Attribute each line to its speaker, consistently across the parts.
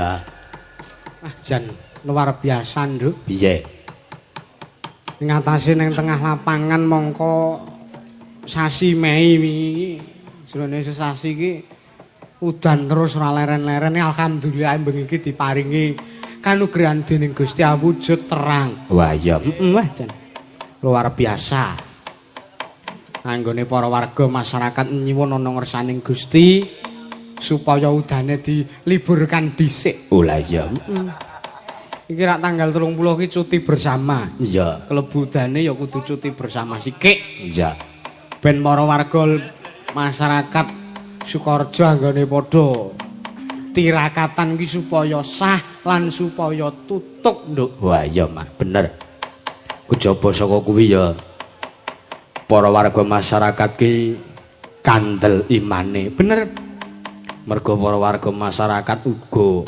Speaker 1: Iya.
Speaker 2: Ah, jan luar biasa, Nduk.
Speaker 1: Piye?
Speaker 2: Ngatasi ning tengah lapangan mongko sasi Mei wingi, jrone sesasi iki udan terus ora leren-leren. Alhamdulillah bengi iki diparingi kanugrahan dening Gusti Allah wujud terang.
Speaker 1: Wah iya.
Speaker 2: Wah jan luar biasa. Anggone para warga masyarakat nyuwun ana ngersaning Gusti supaya udane diliburkan dhisik.
Speaker 1: Oh lah iya.
Speaker 2: Iki rak tanggal 30 iki cuti bersama.
Speaker 1: Iya.
Speaker 2: Kelebu udane ya kudu cuti bersama sikik.
Speaker 1: Iya.
Speaker 2: Ben para warga masyarakat Sukorejo anggone padha tirakatan iki supaya sah lan supaya tutuk, Nduk.
Speaker 1: Wah iya, Mak, bener. Kejaba saka kuwi ya para warga masyarakat ki kandel imane.
Speaker 2: Bener.
Speaker 1: Mergo para warga masyarakat uga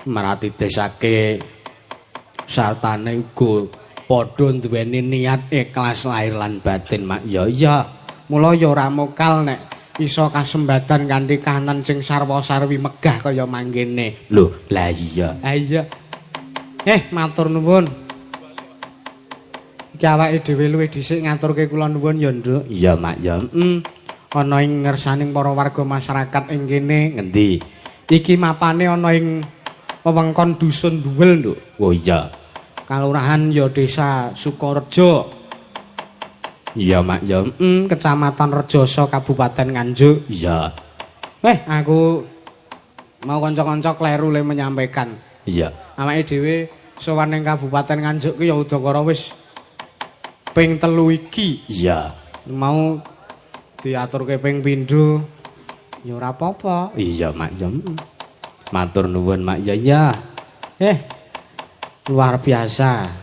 Speaker 1: meratidesake sartane uga padha duweni niat ikhlas lahir lan batin, Mak.
Speaker 2: Ya iya. Mula ya ora mokal nek iso kasembadan kanthi kahanan sing sarwa-sarwi megah kaya mangkene.
Speaker 1: Lho, lah iya.
Speaker 2: Ha iya. Matur nuwun. Iki awake dhewe luwih dhisik ngaturke kula nuwun ya, Nduk.
Speaker 1: Iya, Mak, ya.
Speaker 2: Ana ing ngersaning para warga masyarakat ing kene.
Speaker 1: Ngendi?
Speaker 2: Iki mapane ana ing wewengkon Dusun Duwel, Nduk.
Speaker 1: Oh iya.
Speaker 2: Kalurahan ya Desa Sukorejo.
Speaker 1: Iya, Mak, ya.
Speaker 2: Kecamatan Rejoso, Kabupaten Nganjuk.
Speaker 1: Iya.
Speaker 2: Aku mau kanca-kanca kleru le menyampaikan.
Speaker 1: Iya.
Speaker 2: Awake dhewe sowan ning Kabupaten Nganjuk ki ya udakara wis ping 3 iki.
Speaker 1: Iya.
Speaker 2: Mau diaturke ping pindho ya ora apa-apa.
Speaker 1: Iya, Mak, ya. Matur nuwun, Mak. Ya, ya.
Speaker 2: Luar biasa.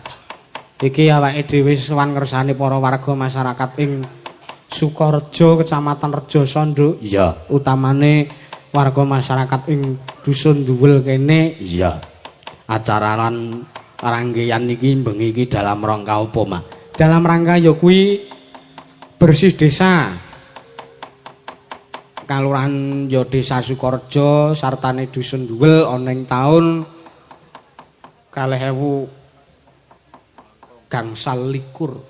Speaker 2: Iki awake dhewe sowan ngersane para warga masyarakat ing Sukorejo, Kecamatan Rejoso, Nduk.
Speaker 1: Iya.
Speaker 2: Utamane warga masyarakat ing Dusun Duwel kene.
Speaker 1: Iya. Acara lan rangkaian iki bengi iki dalam rangka apa, Mak?
Speaker 2: Dalam rangka ya kuwi bersih desa. Kalurahan ya Desa Sukorejo sartane Dusun Duwel ana ing taun 2024.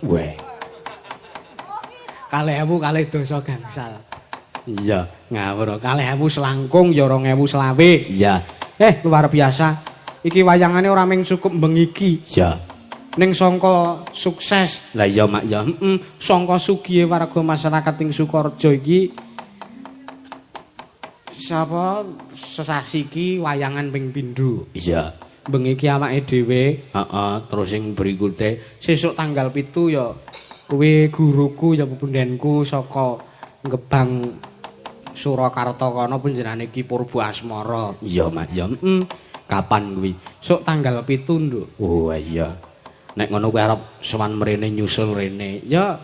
Speaker 1: Weh.
Speaker 2: 2022 gangsal.
Speaker 1: Iya,
Speaker 2: ngawur. 2000 selangkung ya 2025.
Speaker 1: Iya.
Speaker 2: Luar biasa. Iki wayangane ora mung cukup bengi iki.
Speaker 1: Iya.
Speaker 2: Ning sangka sukses.
Speaker 1: Lah iya, Mak, ya.
Speaker 2: Sangka sugihe warga masyarakat ing Sukorejo iki sapa sesasi iki wayangan ping pindho.
Speaker 1: Iya.
Speaker 2: Bengi iki awake dhewe,
Speaker 1: heeh, terus sing berikute
Speaker 2: sesuk tanggal 7 ya kuwi guruku ya pepundhenku saka Gebang Surakarta kono panjenengane Ki Purba Asmara.
Speaker 1: Iya, Mak, ya. Kapan kuwi?
Speaker 2: Sok tanggal 7, Nduk.
Speaker 1: Oh iya. Nek ngono kuwi arep sowan mrene nyusul rene.
Speaker 2: Ya,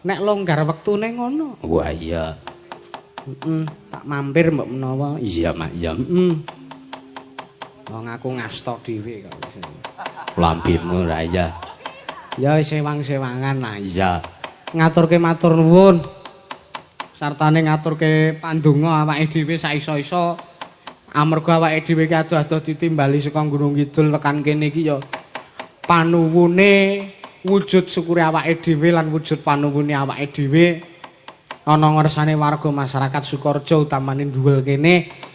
Speaker 2: nek longgar wektune ngono.
Speaker 1: Wah iya.
Speaker 2: Tak mampir mbok menawa.
Speaker 1: Iya, Mak, ya.
Speaker 2: Wong aku ngasta dhewe kok.
Speaker 1: Lambemu ra iya.
Speaker 2: Ya sewang-sewangan lah.
Speaker 1: Iya.
Speaker 2: Ngaturke matur nuwun. Sartane ngaturke pandonga awake dhewe saiso-iso. Amarga awake dhewe ki adoh-adoh ditimbali saka Gunung Kidul tekan kene iki ya panuwune wujud syukure awake dhewe lan wujud panuwune awake dhewe ana ngersane warga masyarakat Sukorejo utamane Duwel kene.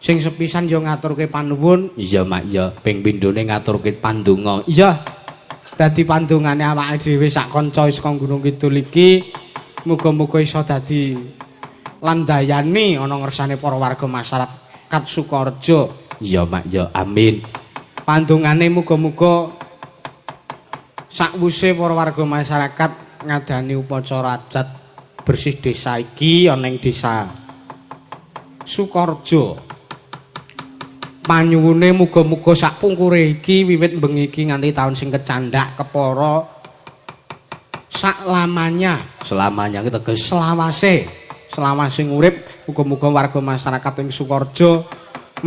Speaker 2: Sing sepisan ya ngaturke panuwun.
Speaker 1: Iya, Mak, ya. Ping pindhone ngaturke pandonga.
Speaker 2: Iya. Dadi pandongane awake dhewe sak kanca saka Gunung Kidul iki muga-muga iso dadi landayani ana ngersane para warga masyarakat Sukorejo.
Speaker 1: Iya, Mak, ya. Amin.
Speaker 2: Pandongane muga-muga sakwuse para warga masyarakat ngadani upacara adat bersih desa iki ana ing desa Sukorejo. Panyuwune muga-muga sak pungkure iki wiwit bengi iki nganti taun sing kecandhak kepara sak lamanya,
Speaker 1: selamanya ki teges
Speaker 2: selawase, selawase urip muga-muga warga masyarakat ing Sukorejo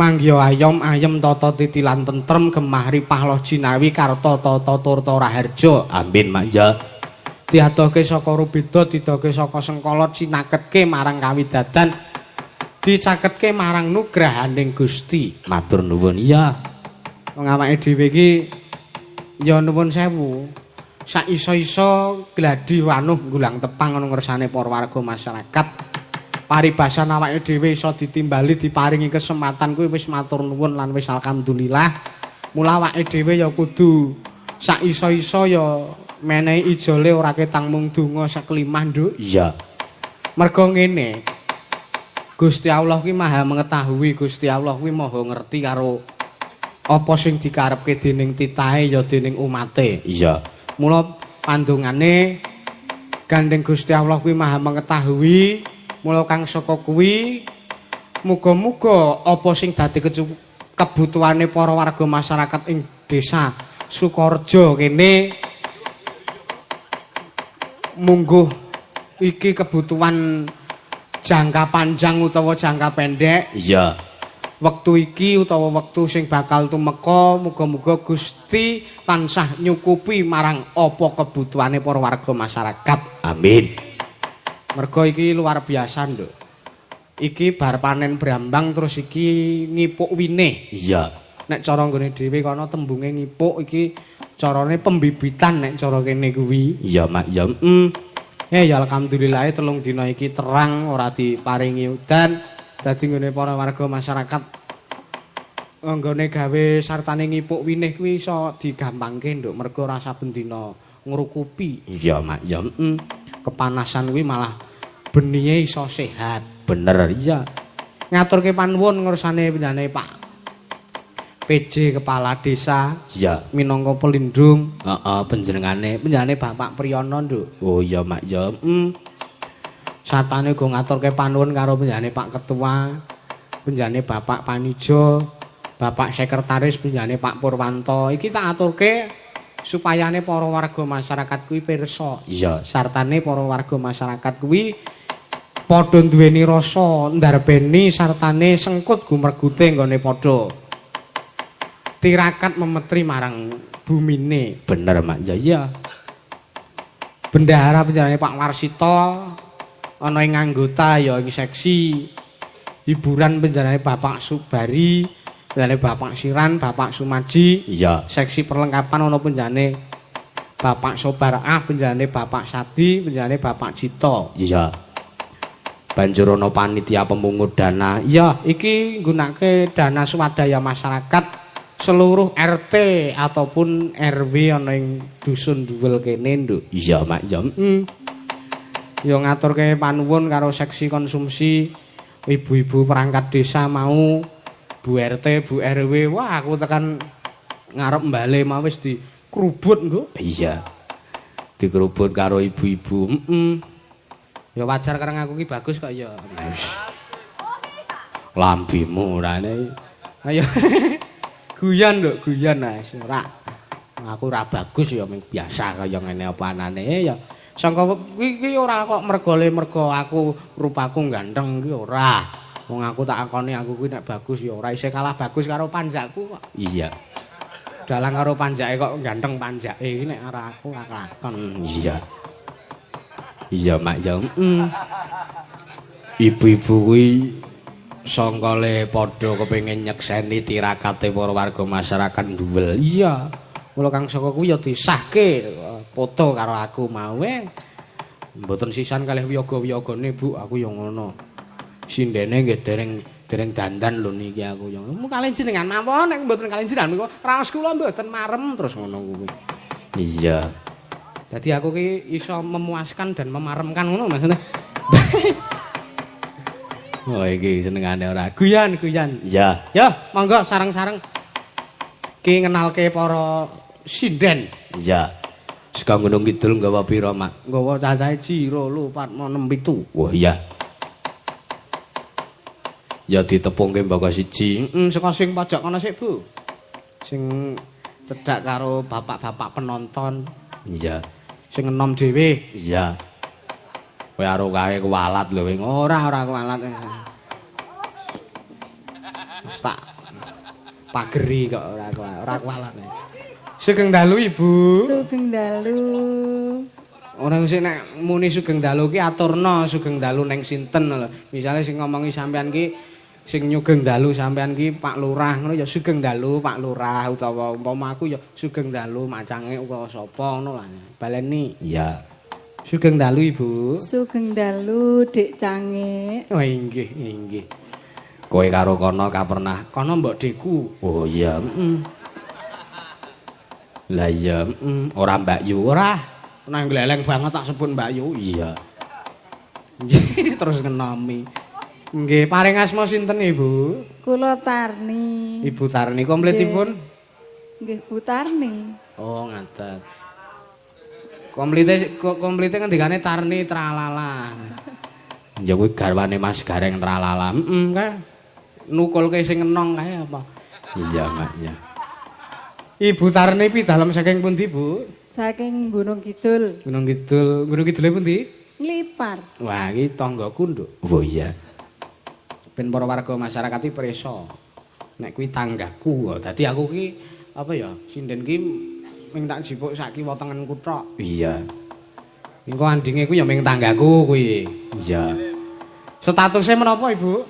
Speaker 2: manggiha ayom ayem tata titi lan tentrem gemah ripah loh jinawi karta tata turta raharja.
Speaker 1: Amin, Mak, ya.
Speaker 2: Diadohke saka rubeda, didohke saka sengkala, cinaketke marang kawidadan. Dicaketke marang nugrahaning Gusti.
Speaker 1: Matur nuwun. Iya.
Speaker 2: Wong awake dhewe iki ya nuwun sewu. Sak iso-iso gladi wanuh nggulang tepang ana ngersane para warga masyarakat. Paribasan awake dhewe iso ditimbali diparingi kesempatan kuwi wis matur nuwun lan wis alhamdulillah. Mula awake dhewe ya kudu sak iso-iso ya menehi ijole ora ketang mung donga seklimah, Nduk.
Speaker 1: Iya.
Speaker 2: Mergo ngene. Gusti Allah kuwi Maha mengetahui, Gusti Allah kuwi Maha ngerti karo apa sing dikarepke dening titahe ya dening umate.
Speaker 1: Iya.
Speaker 2: Mula pandongane gandeng Gusti Allah kuwi Maha mengetahui, mula kang saka kuwi muga-muga apa sing dadi kebutuhane para warga masyarakat ing desa Sukorejo kene mungguh iki kebutuhan jangka panjang utawa jangka pendek.
Speaker 1: Iya.
Speaker 2: Wektu iki utawa wektu sing bakal tumeka muga-muga Gusti tansah nyukupi marang apa kebutuhane para warga masyarakat.
Speaker 1: Amin.
Speaker 2: Mergo iki luar biasa, Nduk. Iki bar panen brambang terus iki ngipuk winih.
Speaker 1: Iya.
Speaker 2: Nek cara nggone dhewe kono tembunge ngipuk iki carane pembibitan nek cara kene kuwi.
Speaker 1: Iya, Mak. Ya.
Speaker 2: Ya alhamdulillah 3 dina iki terang ora diparingi udan. Dadi nggone para warga masyarakat nggone gawe sartane ngipuk winih kuwi iso digampangke, Nduk, mergo ora saben dina ngrukupi.
Speaker 1: Iya, Mak. Ya.
Speaker 2: Kepanasan kuwi malah benihe iso sehat.
Speaker 1: Bener. Iya.
Speaker 2: Ngaturke panuwun ngursane pinjane Pak PJ Kepala Desa.
Speaker 1: Iya.
Speaker 2: Minangka pelindung.
Speaker 1: Heeh, panjenengane
Speaker 2: Bapak Priyono, Nduk.
Speaker 1: Oh iya, Mak. Ya.
Speaker 2: Sartane uga ngaturke panuwun karo panjenengane Pak Ketua, panjenengane Bapak Panijo, Bapak Sekretaris, panjenengane Pak Purwanto. Iki tak aturke supayane para warga masyarakat kuwi pirsa.
Speaker 1: Iya.
Speaker 2: Sartane para warga masyarakat kuwi padha duweni rasa ndarbeni sartane sengkut gumergute nggone padha tirakat memetri marang bumine.
Speaker 1: Bener, Mak. Ya iya.
Speaker 2: Bendahara panjenengane Pak Warsito ana ing anggota ya ing seksi hiburan panjenengane Bapak Subari, panjenengane Bapak Siran, Bapak Sumaji.
Speaker 1: Iya.
Speaker 2: Seksi perlengkapan ana panjenengane Bapak Sobarah, panjenengane Bapak Sadi, panjenengane Bapak Cito.
Speaker 1: Iya. Banjur ana panitia pemungut dana.
Speaker 2: Iya, iki nggunakake dana swadaya masyarakat seluruh RT ataupun RW ana ing dusun Duwel kene, Nduk.
Speaker 1: Iya, Mak. Ya.
Speaker 2: Ya ngaturke panuwun karo seksi konsumsi ibu-ibu perangkat desa mau, Bu RT, Bu RW. Wah, aku tekan ngarep mbale mau wis dikrubut, Nduk.
Speaker 1: Iya. Dikrubut karo ibu-ibu.
Speaker 2: Ya wajar kareng aku ki bagus kok ya.
Speaker 1: Lambimu orane.
Speaker 2: Ayo. Guyon, Nduk, guyon wis ora. Aku ora bagus ya mung biasa kaya ngene apa anane ya. Sangka iki ora kok mergole mergo aku rupaku ganteng ki ora. Wong aku tak akoni aku kuwi nek bagus ya ora isih kalah bagus karo panjakku kok.
Speaker 1: Iya.
Speaker 2: Dalang karo panjake kok ganteng panjake iki nek ora aku lakon.
Speaker 1: Iya. Iya, Mak. Ya. Ibu-ibu kuwi sangkale padha kepengin nyekseni tirakate para warga masyarakat Duwel.
Speaker 2: Iya. Mula kang saka kuwi ya disahke foto karo aku mau e. Mboten sisan kalih wiyaga-wiyagane, Bu, aku ya ngono. Sindene nggih dereng dandan lho niki aku ya. Mu kalih jenengan mawon nek mboten kalih jenengan niku raos kula mboten marem terus ngono kuwi.
Speaker 1: Iya.
Speaker 2: Dadi aku ki iso memuaskan dan memaremkan ngono maksudnya.
Speaker 1: Oh iki senengane ora.
Speaker 2: Guyon, guyon.
Speaker 1: Iya.
Speaker 2: Ya, monggo sareng-sareng ki ngenalke para sinden.
Speaker 1: Iya. Saka Gunung Kidul nggawa pira, Mak?
Speaker 2: Nggawa cacahe 1, 2, 4, 6, 7.
Speaker 1: Wah, iya. Ya ditepungke mbaka siji.
Speaker 2: Saka sing pojok kono sik, Bu. Sing cedhak karo bapak-bapak penonton.
Speaker 1: Iya.
Speaker 2: Sing enom dhewe.
Speaker 1: Iya. Kowe karo kae kuwalat lho, wing.
Speaker 2: Ora kuwalat. Wis tak pageri kok ora kuwalat. Sugeng dalu, Ibu.
Speaker 3: Sugeng dalu.
Speaker 2: Ora sing nek muni sugeng dalu ki aturna sugeng dalu ning sinten lho. Misale sing ngomongi sampean ki sing nyugeng dalu sampean ki Pak Lurah ngono ya sugeng dalu Pak Lurah utawa umpama aku ya sugeng dalu macange utawa sapa ngono lah. Baleni.
Speaker 1: Iya.
Speaker 2: Sugeng dalu Ibu.
Speaker 3: Sugeng dalu Dik Cange.
Speaker 2: Oh inggih, inggih.
Speaker 1: Kowe karo kono ka pernah
Speaker 2: kono mbok deku.
Speaker 1: Oh iya, heeh. Lah iya, heeh. Ora Mbak Yu ora.
Speaker 2: Nang gleleng banget tak sebut Mbak Yu.
Speaker 1: Iya.
Speaker 2: Terus ngenomi. Nggih, paring asma sinten Ibu?
Speaker 3: Kula Tarni.
Speaker 2: Ibu Tarni komplitipun?
Speaker 3: Nggih, Bu Tarni.
Speaker 2: Oh, ngaten. Komplite komplite ngendikane Tarni Tralala.
Speaker 1: Ya kuwi garwane Mas Gareng Tralala.
Speaker 2: Heeh, kae. Nukulke sing enong kae apa?
Speaker 1: Iya, Mak, ya.
Speaker 2: Ibu Tarni pidalem saking pundi, Bu?
Speaker 3: Saking Gunung Kidul.
Speaker 2: Gunung Kidul, Gunung Kidule pundi?
Speaker 3: Nglipar.
Speaker 2: Wah, iki tanggaku, Nduk.
Speaker 1: Oh iya.
Speaker 2: Ben para warga masyarakat iki prisa. Nek kuwi tanggaku, dadi aku ki apa ya, sinden ki ming tak jipuk sak kiwa tengenku tok.
Speaker 1: Iya.
Speaker 2: Engko andinge kuwi ya ming tanggaku kuwi.
Speaker 1: Iya.
Speaker 2: Statusnya menapa, Ibu?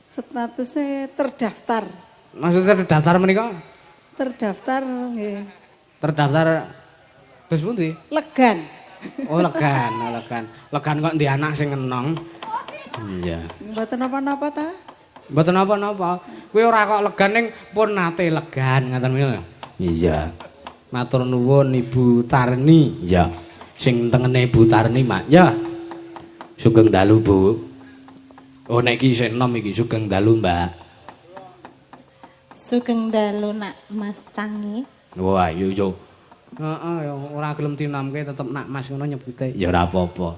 Speaker 3: Statusnya terdaftar.
Speaker 2: Maksudnya terdaftar menika?
Speaker 3: Terdaftar nggih.
Speaker 2: Terdaftar terus pundi?
Speaker 3: Legan.
Speaker 2: Oh, legan, oh, legan. Legan kok ndek anak sing ngenong.
Speaker 1: Iya.
Speaker 3: Mboten napa-napa ta?
Speaker 2: Mboten napa-napa. Kuwi ora kok legan ning pun nate legan ngaten menika.
Speaker 1: Iya.
Speaker 2: Matur nuwun Ibu Tarni.
Speaker 1: Iya. Sing tengene Ibu Tarni, Mak. Ya. Sugeng dalu, Bu. Oh, nek iki isih enom iki sugeng dalu, Mbak.
Speaker 4: Sugeng dalu nak Mas Cangi.
Speaker 1: Wah, yo yo.
Speaker 2: Heeh, ya ora gelem dinomke tetep nak Mas ngono nyebute.
Speaker 1: Ya ora apa-apa.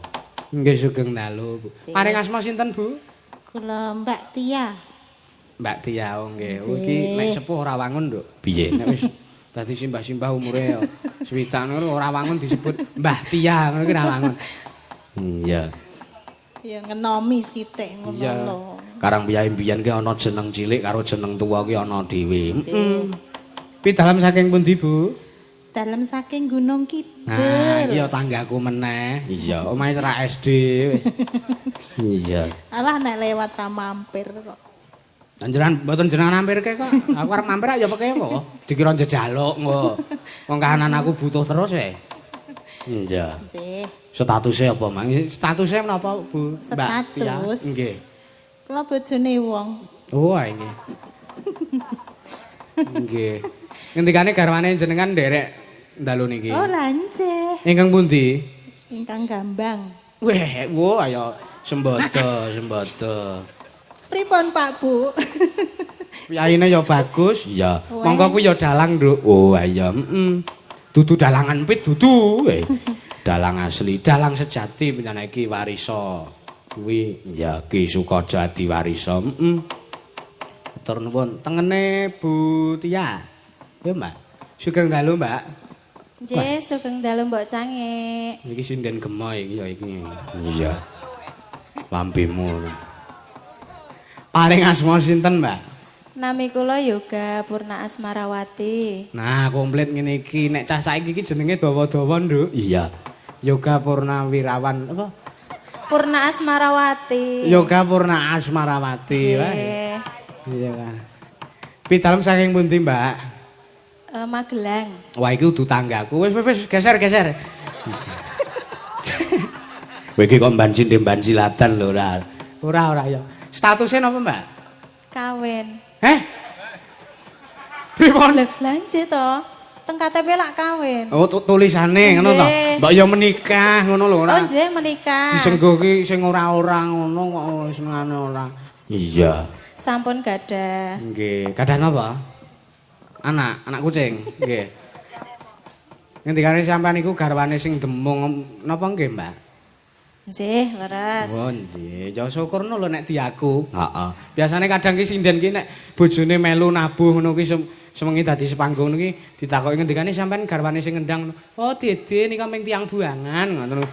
Speaker 2: Nggih sugeng dalu, Bu. Paring asma sinten, Bu?
Speaker 4: Kula Mbak Tia.
Speaker 2: Mbak Tia, oh nggih. Oh iki nek sepuh ora wangun, Nduk.
Speaker 1: Piye?
Speaker 2: Nek wis dadi simbah-simbah umure ya swidak ngono ora wangun disebut Mbah Tia ngono ki ora wangun.
Speaker 1: Iya.
Speaker 4: Ya ngenomi sithik ngono lho.
Speaker 1: Karang piyae mbiyen ki ana jeneng cilik karo jeneng tuwa ki ana dhewe.
Speaker 2: Heeh. Pidalem saking pundi, Bu?
Speaker 4: Dalem saking Gunung Kidul.
Speaker 2: Nah, iya tanggaku meneh.
Speaker 1: Iya,
Speaker 2: omahe cerak SD.
Speaker 1: Iya.
Speaker 4: Alah nek lewat ra mampir kok.
Speaker 2: Jenengan mboten jenengan mampirke kok. Aku arep mampir ya peke kok. Dikira njejaluk engko. Wong kahanan aku butuh terus e.
Speaker 1: Iya.
Speaker 4: Nggih.
Speaker 1: Statusnya apa, Mang?
Speaker 2: Statusnya menapa, Bu? Mbak Tia? Nggih.
Speaker 4: Kula bojone wong.
Speaker 2: Oh, nggih. Nggih. Ngendikane garwane jenengan nderek dalu niki.
Speaker 4: Oh, lha nggih.
Speaker 2: Ingkang pundi?
Speaker 4: Ingkang Gambang.
Speaker 2: Weh, wo ayo sembodo, sembodo.
Speaker 4: Pripun, Pak Bu?
Speaker 2: Piyayine ya bagus.
Speaker 1: Iya.
Speaker 2: Monggo kuwi ya dalang, Nduk.
Speaker 1: Oh, iya.
Speaker 2: Heeh. Dudu dalangan pit dudu. Dalang asli, dalang sejati panjenengan iki warisa. Kuwi
Speaker 1: ya Ki Sukaja Adi warisa.
Speaker 2: Heeh. Matur nuwun. Tengene Bu Tia. Ya, Mbak. Sugeng dalu, Mbak.
Speaker 5: Nggih, sugeng dalu Mbok Cange.
Speaker 2: Iki sinden gemoy iki ya iki.
Speaker 1: Iya. Lambemu.
Speaker 2: Paring asma sinten, Mbak?
Speaker 5: Nami kula Yoga Purna Asmarawati.
Speaker 2: Nah, komplit ngene iki. Nek cah saiki iki jenenge dawa-dawa, Nduk.
Speaker 1: Iya.
Speaker 2: Yoga Purna Wirawan apa?
Speaker 5: Purna Asmarawati.
Speaker 2: Yoga Purna Asmarawati.
Speaker 5: Nggih.
Speaker 2: Iya, Kak. Pidalem saking pundi, Mbak?
Speaker 5: Magelang.
Speaker 2: Wah, iki udu tanggaku. Wis wis geser geser.
Speaker 1: Kowe iki kok mbanci mbansilatan lho ora.
Speaker 2: Ora ora ya. Statusnya napa, Mbak?
Speaker 5: Kawin.
Speaker 2: Heh? Pripun?
Speaker 5: Lha nggih to. Teng KTP lak kawin.
Speaker 2: Oh, tulisane ngono to. Mbak ya menikah ngono lho ora.
Speaker 5: Oh, nggih menikah.
Speaker 2: Disenggo ki sing ora-ora ngono kok senengane ora.
Speaker 1: Iya.
Speaker 5: Sampun gadah.
Speaker 2: Nggih, gadah napa? Anak, anak kucing. Nggih. Ngendikane sampean niku garwane sing demung napa nggih, Mbak?
Speaker 5: Nggih, leres.
Speaker 2: Oh, nggih. Ya syukurno lho nek diaku.
Speaker 1: Heeh.
Speaker 2: Biasane kadang ki sinden ki nek bojone melu nabuh ngono ki semengi dadi sepanggung ngono ki ditakoki ngendikane sampean garwane sing ngendang. Oh, Dede nika ming tiyang buangan ngoten.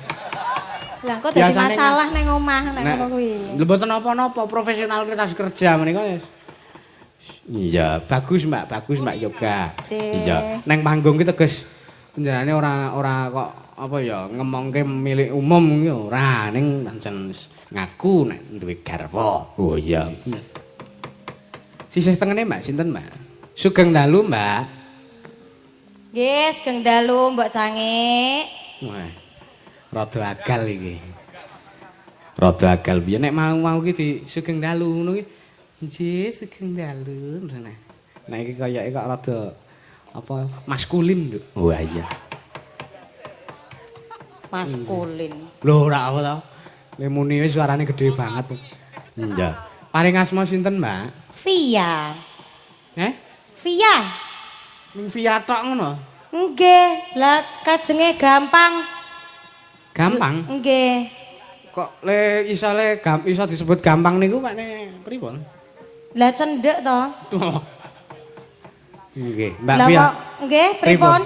Speaker 5: Lah kok dadi masalah ning omah nek ngono kuwi.
Speaker 2: Lho mboten napa-napa, profesionalitas kerja menika ya. Iya, bagus Mbak, bagus Mbak Yoga.
Speaker 5: Iya.
Speaker 2: Neng panggung ki teges Panjenengane ora kok apa ya ngemongke milik umum iki ora, ning pancen ngaku nek duwe garwa.
Speaker 1: Oh iya.
Speaker 2: Sisih tengene Mbak sinten, Mbak? Sugeng dalu, Mbak.
Speaker 5: Nggih, sugeng dalu Mbok Cangik.
Speaker 2: Wah. Rada agal iki. Rada agal piye nek mau-mau iki di sugeng dalu ngono iki. Nggih, sugeng dalu. Nah, nek iki kayake kok rada apa maskulin, Nduk.
Speaker 1: Wah iya.
Speaker 5: Maskulin.
Speaker 2: Lho ora apa to. Le muni wis suarane gede banget.
Speaker 1: Iya.
Speaker 2: Paring asma sinten, Mbak?
Speaker 5: Via.
Speaker 2: Eh?
Speaker 5: Via.
Speaker 2: Ning Via tok ngono?
Speaker 5: Nggih, lah kajenge gampang.
Speaker 2: Gampang?
Speaker 5: Nggih.
Speaker 2: Kok le iso le iso disebut gampang niku Pak nek pripun?
Speaker 5: Lah cendhek to.
Speaker 2: Nggih, Mbak Via.
Speaker 5: Nggih, pripun?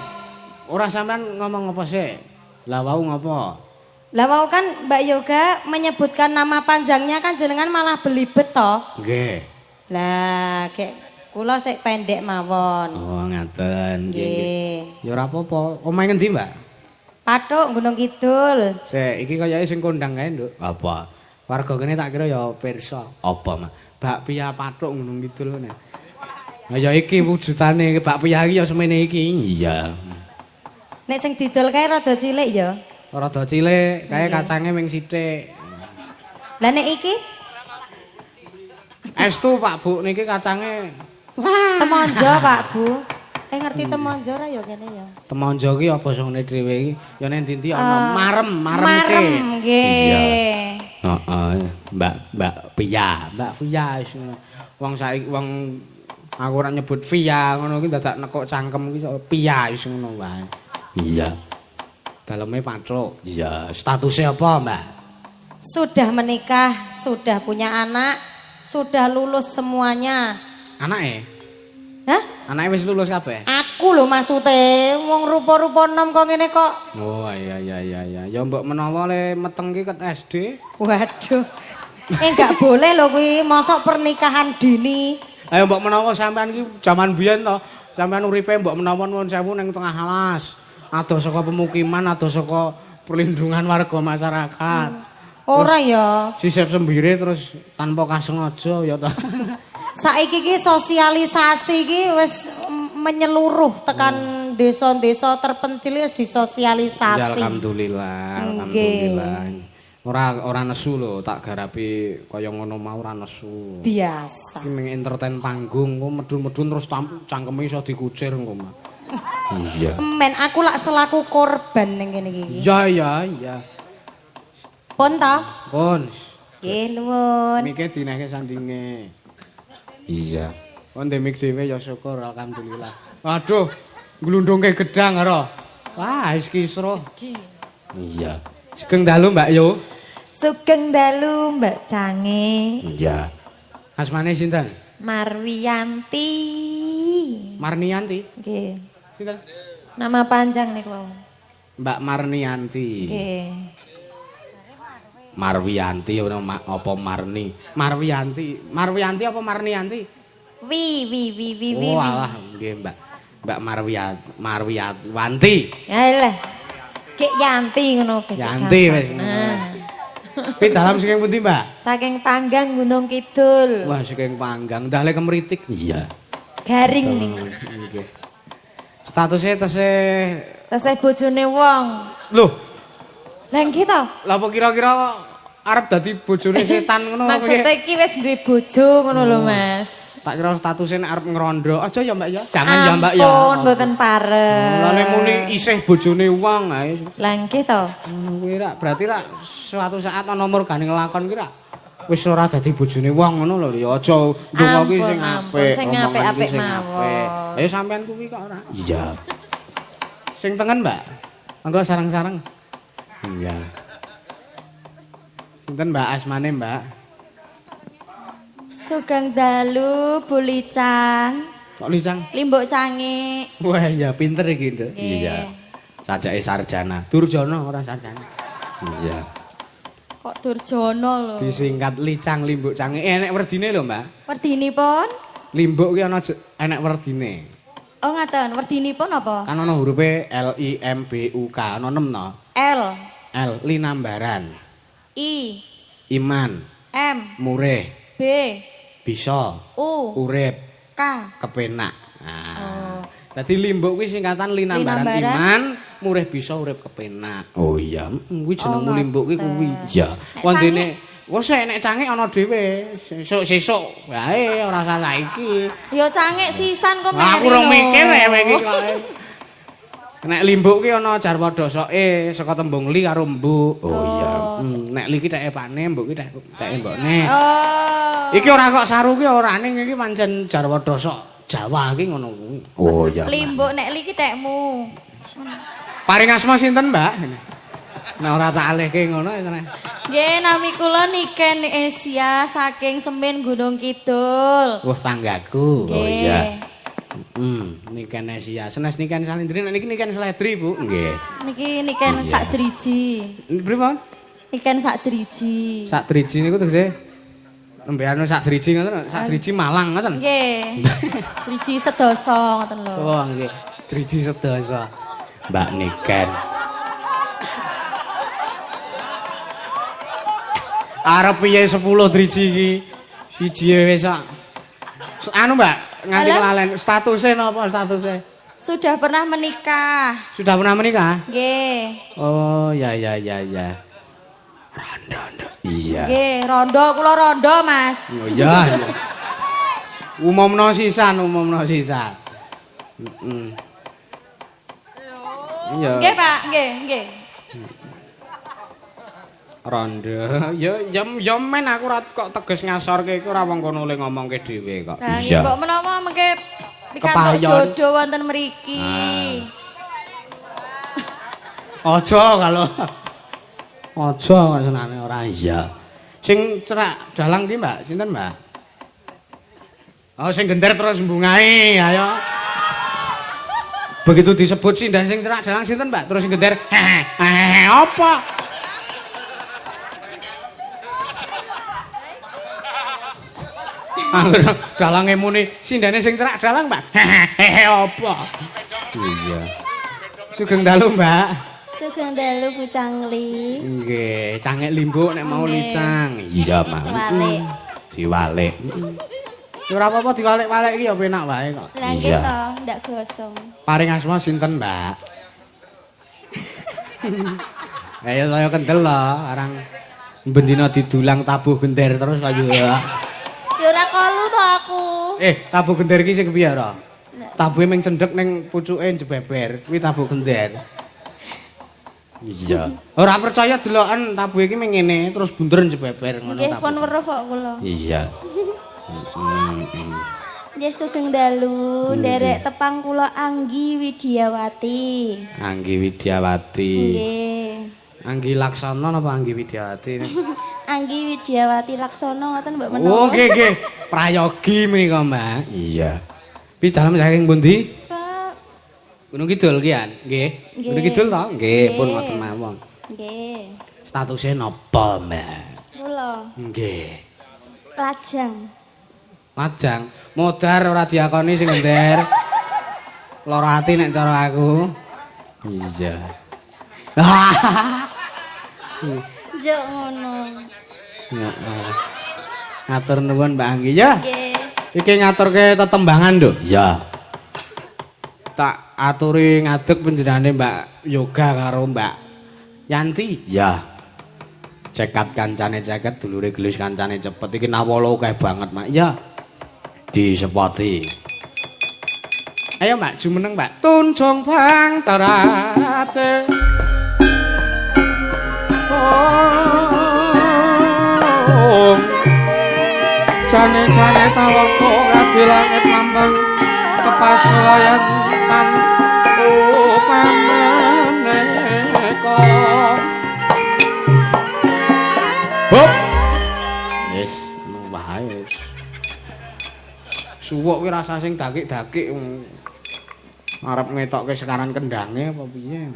Speaker 2: Ora sampean ngomong apa sih? Lah wau ngopo?
Speaker 5: Lah wau kan Mbak Yoga menyebutkan nama panjangnya kan jenengan malah belibet to.
Speaker 2: Nggih.
Speaker 5: Lah kek kula sik pendek mawon.
Speaker 2: Oh, ngaten.
Speaker 5: Nggih.
Speaker 2: Ya ora apa-apa. Omahe ngendi, Mbak?
Speaker 5: Pathuk Gunung Kidul.
Speaker 2: Sik, iki kayake sing kondang kae, Nduk.
Speaker 1: Apa?
Speaker 2: Warga kene tak kira ya pirsa.
Speaker 1: Apa, Mas?
Speaker 2: Bakpia Pathuk Gunung Kidul ngene. Lah ya iki wujudane bakpia iki ya semene iki.
Speaker 1: Iya.
Speaker 5: Nek sing didol kae rada cilik ya.
Speaker 2: Rada cilik, kae kacange ming sithik.
Speaker 5: Lah nek iki?
Speaker 2: Estu Pak Bu niki kacange. Wah.
Speaker 5: Temonjo Pak Bu. Ngerti temonjo ora ya kene ya.
Speaker 2: Temonjo ki apa sone dhewe iki? Ya nek ndi-ndi ana marem
Speaker 5: marem nggih.
Speaker 1: Iya. Heeh, Mbak Pia,
Speaker 2: Mbak Via wis ngono. Wong saiki wong aku ora nyebut Via ngono ki dadak nekuk cangkem ki Pia wis ngono wae.
Speaker 1: Iya.
Speaker 2: Daleme Pathuk.
Speaker 1: Iya, statusnya apa, Mbak?
Speaker 5: Sudah menikah, sudah punya anak, sudah lulus semuanya.
Speaker 2: Anake?
Speaker 5: Hah?
Speaker 2: Anake wis lulus kabeh?
Speaker 5: Aku lho maksude, wong rupa-rupa nom kok ngene kok.
Speaker 2: Oh iya iya iya iya. Ya mbok menawa le meteng ki ket SD.
Speaker 5: Waduh. Enggak boleh lho kuwi, mosok pernikahan dini.
Speaker 2: Ayo mbok menawa sampean ki jaman biyen to, sampean uripe mbok menawa nuwun sewu ning tengah alas. Adoh saka pemukiman, adoh saka perlindungan warga masyarakat.
Speaker 5: Ora ya.
Speaker 2: Sisip sembire terus tanpa kasengaja ya ta.
Speaker 5: Saiki ki sosialisasi ki wis menyeluruh tekan desa-desa terpencil wis disosialisasi.
Speaker 2: Ya, alhamdulillah, alhamdulillah. Ora nesu lho, tak garapi kaya ngono mau ora nesu.
Speaker 5: Biasa.
Speaker 2: Iki mung entertain panggung, kok medun-medun terus cangkeme iso dikucir engko mah.
Speaker 1: Iya.
Speaker 5: Men aku lak selaku korban ning kene iki.
Speaker 2: Iya iya iya.
Speaker 5: Pun ta?
Speaker 2: Pun.
Speaker 5: Nggih nuwun.
Speaker 2: Mike dinehke sandinge.
Speaker 1: Iya.
Speaker 2: Pun demik dhewe ya syukur alhamdulillah. Waduh, glundungke gedang karo. Wah, wis kisruh.
Speaker 1: Iya.
Speaker 2: Sugeng dalu Mbak Yo.
Speaker 6: Sugeng dalu Mbak Cange.
Speaker 1: Iya.
Speaker 2: Asmane sinten?
Speaker 6: Marwiyanti.
Speaker 2: Marniyanti?
Speaker 6: Nggih.
Speaker 2: Sinten?
Speaker 6: Nama panjang niku wau.
Speaker 2: Mbak Marniyanti.
Speaker 6: Nggih.
Speaker 2: Marwiyanti apa Marni? Marwiyanti. Marwiyanti apa Marniyanti?
Speaker 5: Wi wi wi wi wi.
Speaker 2: Oh alah nggih Mbak. Mbak Marwiyanti.
Speaker 6: Alah. Kek Yanti ngono wis.
Speaker 2: Yanti wis ngono. Pi dalam saking pundi, Mbak?
Speaker 6: Saking Panggang Gunung Kidul.
Speaker 2: Wah, saking Panggang. Ndale kemritik.
Speaker 1: Iya.
Speaker 6: Garing niku.
Speaker 2: Nggih. Statusnya tesih
Speaker 6: bojone wong.
Speaker 2: Loh.
Speaker 6: Lah nggih to?
Speaker 2: Lah apa kira-kira arep dadi bojone setan ngono apa piye?
Speaker 6: Maksude iki wis duwe bojo ngono lho, Mas.
Speaker 2: Tak kira statusnya nek arep ngrondo. Aja ya, Mbak ya. Jangan ya, Mbak ya.
Speaker 6: Ampun, mboten pareng.
Speaker 2: Lah nek muni isih bojone wong ae.
Speaker 6: Lah nggih to.
Speaker 2: Kuwi rak berarti rak suatu saat ana murgane nglakon ki rak wis ora dadi bojone wong ngono lho ya aja ndonga ki sing apik,
Speaker 6: sing apik-apik mawon.
Speaker 2: Ayo sampean kuwi kok ora.
Speaker 1: Iya.
Speaker 2: Sing tengen, Mbak. Monggo sareng-sareng.
Speaker 1: Iya.
Speaker 2: Sinten Mbak asmane, Mbak?
Speaker 5: Sugeng dalu Bu Licang.
Speaker 2: Kok Licang?
Speaker 5: Limbuk Cange.
Speaker 2: Wah, ya pinter iki, Nduk.
Speaker 1: Iya. Sajake sarjana.
Speaker 2: Durjana ora sarjana.
Speaker 1: Iya.
Speaker 5: Kok Durjana lho.
Speaker 2: Disingkat Licang Limbuk Cange. Enek werdine lho, Mbak.
Speaker 5: Werdinipun?
Speaker 2: Limbuk ki ana enek werdine.
Speaker 5: Oh ngaten, werdinipun apa?
Speaker 2: Kan ana hurufe L I M B U K, ana 6 to.
Speaker 5: L.
Speaker 2: L linambaran.
Speaker 5: I.
Speaker 2: Iman.
Speaker 5: M.
Speaker 2: Murih.
Speaker 5: B.
Speaker 2: Bisa.
Speaker 5: U.
Speaker 2: Urip.
Speaker 5: K.
Speaker 2: Kepenak. Nah. Oh. Dadi limbuk kuwi singkatan linambaran iman, murih bisa urip kepenak.
Speaker 1: Oh iya,
Speaker 2: kuwi jenengmu limbuk kuwi kuwi.
Speaker 1: Iya.
Speaker 2: Wondene wes nek cangik ana dhewe, sesuk-sesuk wae ora usah saiki.
Speaker 5: Ya cangik sisan kok meri.
Speaker 2: Aku rong mikir kowe iki kok. Nek limbuk ki ana jarwa dosoke saka tembung li karo mbuk.
Speaker 1: Oh iya.
Speaker 2: Nek li ki teke pakne, mbuk ki teke mbokne.
Speaker 5: Oh.
Speaker 2: Iki ora kok saru ki ora ning iki pancen jarwa dosok Jawa ki ngono kuwi.
Speaker 1: Oh iya.
Speaker 5: Limbuk nek li ki tekmu.
Speaker 2: Paring asma sinten, Mbak? Nek ora tak alihke ngono ya.
Speaker 5: Nggih, nami kula Niken Asia saking Semin Gunung Kidul.
Speaker 2: Wah, tanggaku.
Speaker 1: Oh iya.
Speaker 2: Niken Asia. Senes Niken Salindri, nek niki Niken Seledri, Bu.
Speaker 1: Nggih.
Speaker 5: Niki Niken sak driji.
Speaker 2: Pripun?
Speaker 5: Niken sak driji.
Speaker 2: Sak driji niku tegese nembe anu sak driji ngoten, sak driji Malang ngoten.
Speaker 5: Nggih. Driji sedasa ngoten lho.
Speaker 2: Oh, nggih. Driji sedasa.
Speaker 1: Mbak Niken.
Speaker 2: Arep piye 10 driji iki? Siji wis sak. Anu, Mbak, nganti kelalen statuse napa statuse?
Speaker 5: Sudah pernah menikah.
Speaker 2: Sudah pernah menikah?
Speaker 5: Nggih.
Speaker 2: Oh, ya ya ya ya.
Speaker 1: Rondo. Iya.
Speaker 5: Nggih, rondo kula rondo, Mas.
Speaker 2: Oh iya. Umumno sisan, umumno sisan. Heeh. Iya.
Speaker 5: Nggih, Pak, nggih, nggih.
Speaker 2: Rondo. Ya ya ya men aku ora kok teges ngasorke iku ora wong kono le ngomongke dhewe kok.
Speaker 5: Iya. Mbok menawa mengke pikantuk jodoh wonten mriki.
Speaker 2: Aja kalau aja kok senane ora
Speaker 1: iya.
Speaker 2: Sing cerak dalang ki, Mbak, sinten, Mbak? Oh, sing gender terus mbungahi, ayo. Begitu disebut sinden sing cerak dalang sinten, Mbak? Terus sing gender, hehe, apa? Angger dalange muni sindene sing cerak dalang, Mbak. Hehe, apa?
Speaker 1: Iya.
Speaker 2: Sugeng dalu, Mbak.
Speaker 7: Sugeng dalu Bu Cangli.
Speaker 2: Nggih, cangik limbuk nek mau licang.
Speaker 1: Iya, Mak.
Speaker 7: Diwalik.
Speaker 1: Diwalik.
Speaker 2: Ya ora apa-apa diwalik-walik iki ya penak wae kok.
Speaker 7: Lah nggih to, ndak gosong.
Speaker 2: Paring asma sinten, Mbak? Ayo saya kendel lho, arang bendina didulang tabuh gender terus kaya ya.
Speaker 7: Ya ora kolu to aku.
Speaker 2: Tabuh gender iki sing piye ora? Tabuhe mung cendhek ning pucuke jebeber, kuwi tabuh gender.
Speaker 1: Iya.
Speaker 2: Ora percaya deloken tabuhe iki mung ngene terus bunder jebeber ngono
Speaker 7: tabuh. Nggih, pun weruh kok kula.
Speaker 1: Iya.
Speaker 7: Nggih sugeng dalu, nderek tepang kula Anggi Widiawati.
Speaker 2: Anggi Widiawati.
Speaker 7: Nggih.
Speaker 2: Anggi Laksono napa Anggi Widiawati?
Speaker 7: Anggi Widiawati Laksono ngoten mbok menawa.
Speaker 2: Oh nggih nggih. Prayogi menika, Mbak.
Speaker 1: Iya.
Speaker 2: Pi dalem saking pundi?
Speaker 7: Pak.
Speaker 2: Gunung Kidul ki an. Nggih. Gunung Kidul to? Nggih, pun ngoten mawon.
Speaker 7: Nggih.
Speaker 2: Statuse napa, Mbak?
Speaker 7: Kula.
Speaker 2: Nggih.
Speaker 7: Lajang.
Speaker 2: Lajang. Modar ora diakoni sing ngender. Lara ati nek cara aku.
Speaker 1: Iya.
Speaker 7: Njuk ngono.
Speaker 2: Heeh. Ngatur nuwun Mbak Anggi ya.
Speaker 7: Nggih.
Speaker 2: Iki ngaturke tetembangan, Nduk.
Speaker 1: Iya.
Speaker 2: Tak aturi ngadeg panjenengane Mbak Yoga karo Mbak Yanti.
Speaker 1: Iya.
Speaker 2: Cekat kancane ceket, dulure gelis kancane cepet. Iki nawala akeh banget, Mak. Ya.
Speaker 1: Disepoti.
Speaker 2: Ayo, Mbak, jumeneng, Mbak. Tunjung bang terate. Oh. Jane-jane tawaka adi langit lambang kepasulayan tan upameneka. Hop. Yes, ngono wae. Suwuk kuwi rasa sing dakik-dakik arep ngetokke sekaran kendange apa piye.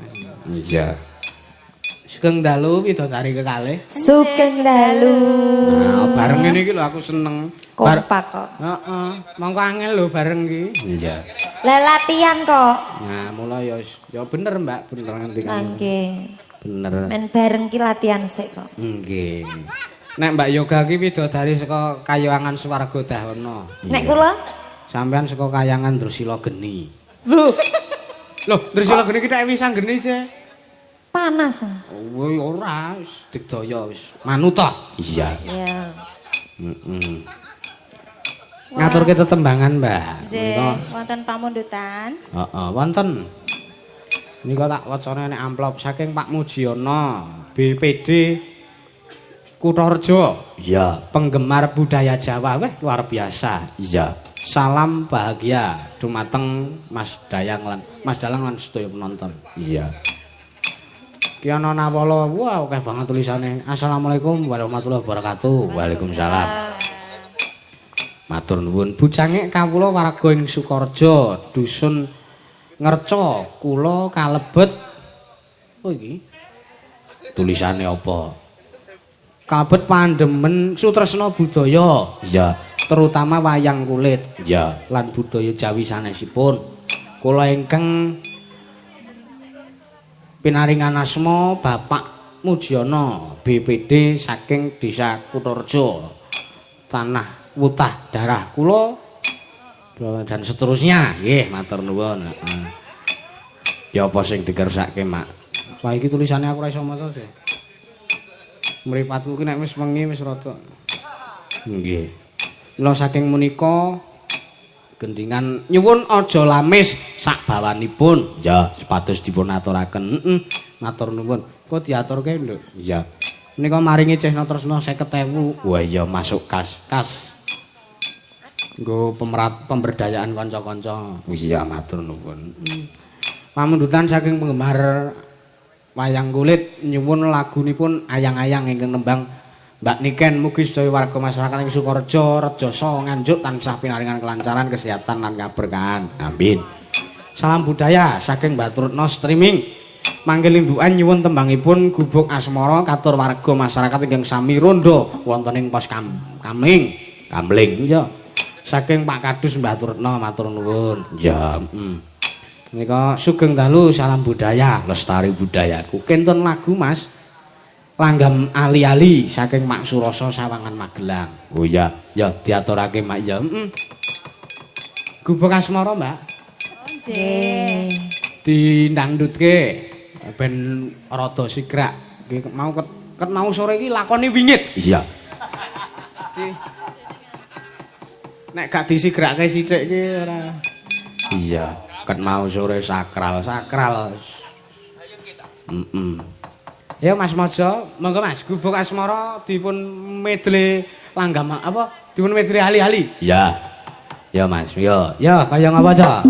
Speaker 1: Iya.
Speaker 2: Sugeng dalu widodari kekalih.
Speaker 6: Sugeng dalu.
Speaker 2: Nah, bareng ngene iki lho aku seneng.
Speaker 6: Kompak kok.
Speaker 2: Heeh. Mongko angel lho bareng iki.
Speaker 1: Iya.
Speaker 6: Lah latihan kok.
Speaker 2: Nah, mula ya ya bener Mbak, bener ngendikan.
Speaker 6: Nggih.
Speaker 2: Bener.
Speaker 6: Men bareng ki latihan sik kok.
Speaker 2: Nggih. Nek Mbak Yoga ki widodari saka Kayangan Swarga Dahana.
Speaker 6: Nek kula
Speaker 2: sampean saka Kayangan Drusila Geni.
Speaker 6: Lho.
Speaker 2: Lho, Drusila Geni ki nek wis anggene sih.
Speaker 6: Panas.
Speaker 2: Oh, ora, wis digdaya wis. Manut ta?
Speaker 1: Iya.
Speaker 6: Iya.
Speaker 1: Heeh.
Speaker 2: Ngaturke tetembangan, Mbak.
Speaker 4: Nggih, wonten pamundutan.
Speaker 2: Heeh, wonten. Nika tak wacana nek amplop saking Pak Mujiono, BPD Kutorejo.
Speaker 1: Iya.
Speaker 2: Penggemar budaya Jawa, weh luar biasa.
Speaker 1: Iya.
Speaker 2: Salam bahagia dumateng Mas Dayang lan Mas Dalang lan sedaya penonton.
Speaker 1: Iya.
Speaker 2: Ki ana nawala, wah akeh banget tulisane. Assalamualaikum warahmatullahi wabarakatuh.
Speaker 1: Waalaikumsalam.
Speaker 2: Matur nuwun. Bujange kawula warga ing Sukorejo, dusun Ngerca, kula kalebet. Oh iki
Speaker 1: tulisane apa?
Speaker 2: Kalebet pandemen sutresna budaya.
Speaker 1: Iya.
Speaker 2: Terutama wayang kulit.
Speaker 1: Iya.
Speaker 2: Lan budaya Jawi sanesipun. Kula ingkang pinaringan asma Bapak Mujiono BPD saking Desa Kutorejo, Tanah Wutah Darah kula dan seterusnya.
Speaker 1: Nggih, matur nuwun. Heeh. Ya apa sing dikersake, Mak?
Speaker 2: Wah, iki tulisane aku ora iso maca sih. Mripatku ki nek wis wengi wis rada.
Speaker 1: Nggih.
Speaker 2: Mila saking menika gendingan nyuwun aja lamis sak bawanipun.
Speaker 1: Ya, sepados dipun aturaken.
Speaker 2: Heeh, matur nuwun. Kok diaturke, Nduk?
Speaker 1: Iya.
Speaker 2: Menika maringi Cehna Tresna 50.000.
Speaker 1: Wah, iya masuk kas.
Speaker 2: Kas. Nggo pemberdayaan kanca-kanca.
Speaker 1: Iya, matur nuwun.
Speaker 2: Pamundutan saking penggemar wayang kulit nyuwun lagunipun ayang-ayang ingkang nembang Mbak Niken. Mugi sedaya warga masyarakat ing Sukorejo, Rejoso, Nganjuk tansah pinaringan kelancaran, kesehatan lan kaberkahan.
Speaker 1: Amin.
Speaker 2: Salam budaya saking Baturutno streaming. Mangke limbukan nyuwun tembangipun Gubuk Asmara katur warga masyarakat ingkang sami rondo wonten ing pos kamling.
Speaker 1: Kamling.
Speaker 2: Iya. Saking Pak Kadus Baturutno matur nuwun.
Speaker 1: Ya,
Speaker 2: Menika sugeng dalu salam budaya,
Speaker 1: lestari budayaku.
Speaker 2: Kentun lagu Mas Langgam Ali-ali saking Mak Suroso Sawangan Magelang.
Speaker 1: Oh iya, ya diaturake Mak ya.
Speaker 2: Heeh. Gubuk Asmara, Mbak.
Speaker 4: Nggih.
Speaker 2: Dindangdutke ben rada sigrak. Nggih mau ket mau sore iki lakoni wingit.
Speaker 1: Iya.
Speaker 2: Nek gak disigrake sithik iki ora.
Speaker 1: Iya, ket mau sore sakral.
Speaker 2: Sakral.
Speaker 1: Heeh.
Speaker 2: Ya Mas Mojo, monggo Mas, Gubuk Asmara dipun medle langgam apa? Dipun medle ali-ali.
Speaker 1: Iya. Ya Mas, yo.
Speaker 2: Ya, kaya ngapa aja?